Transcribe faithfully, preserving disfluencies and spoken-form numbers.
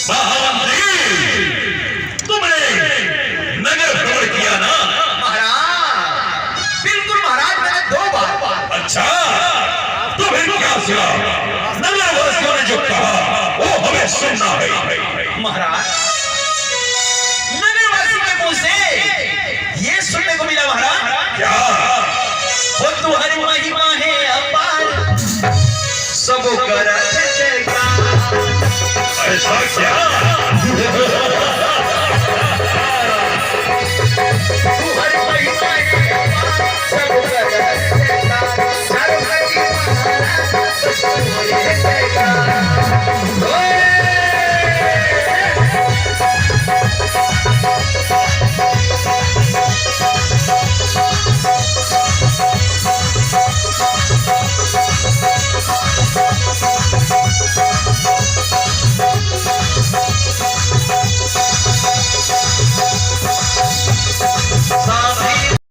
महामंत्री, तुमने नगर भ्रमण किया ना? महाराज, बिल्कुल महाराज, मैंने दो बार। अच्छा, तो फिर क्या सुना? नगर वासियों ने जो कहा, वो हमें सुनना है। महाराज, नगर वासियों के मुंह से ये सुनने को मिला महाराज। क्या? वो तुम्हारी महिमा है अपार, सब करत जयकार। ऐसा क्या?